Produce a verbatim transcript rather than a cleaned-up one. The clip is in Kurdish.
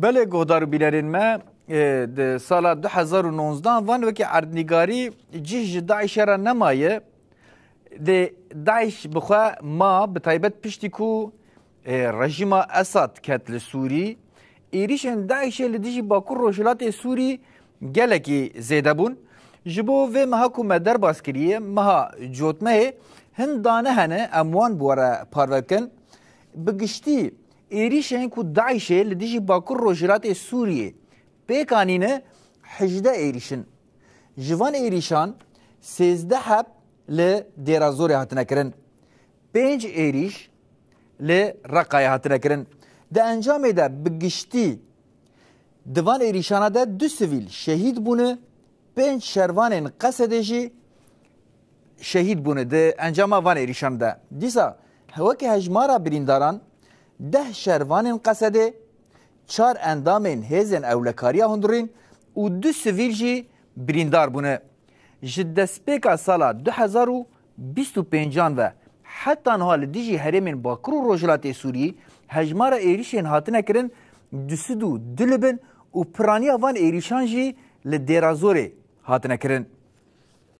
Belê guhdar û bînerên me, e, di sala du hezar û nozdehan van wekî erdnîgarî cih ji DAIŞ'e re nemaye. Lê DAIŞ bi xwe ma, bi taybet piştî ku, e, rejîma Esad ket li Sûrî, êrîşên DAIŞ'ê li dijî Bakur Rojhilatê Sûrî gelekî zêde bûn. Ji bo vê meha ku me derbas kiriye, meha cotmehê, hin dane hene em wan bi we re parve bikin. Bi giştî êrîşên ku DAIŞ'ê li dijî Bakur Rojhilatê Sûriyê pêk anîne hejdeh êrîş in. Ji van êrîşan sêzdeh heb li Dêra Zorê hatine kirin. Pênc êrîş li Reqayê hatine kirin. Di encamê de bi giştî di van êrîşana de du sivîl şehîd bûne, pênc şervanên Qesedê jî şehîd bûne di encama van êrîşan de. Dîsa weke hejmara birîndaran, deh şervanên Qesedê, çar endamên hêzên ewlekariya hundirîn û du sivîl jî birîndar bûne. Ji destpêka sala du hezar û bîst û pêncan ve heta niha li dijî herêmên Bakur û Rojhilatê Sûrî hejmara êrîşên hatine kirin du sed û du li bin û piraniya van êrîşan jî li Dêra Zorê hatine kirin.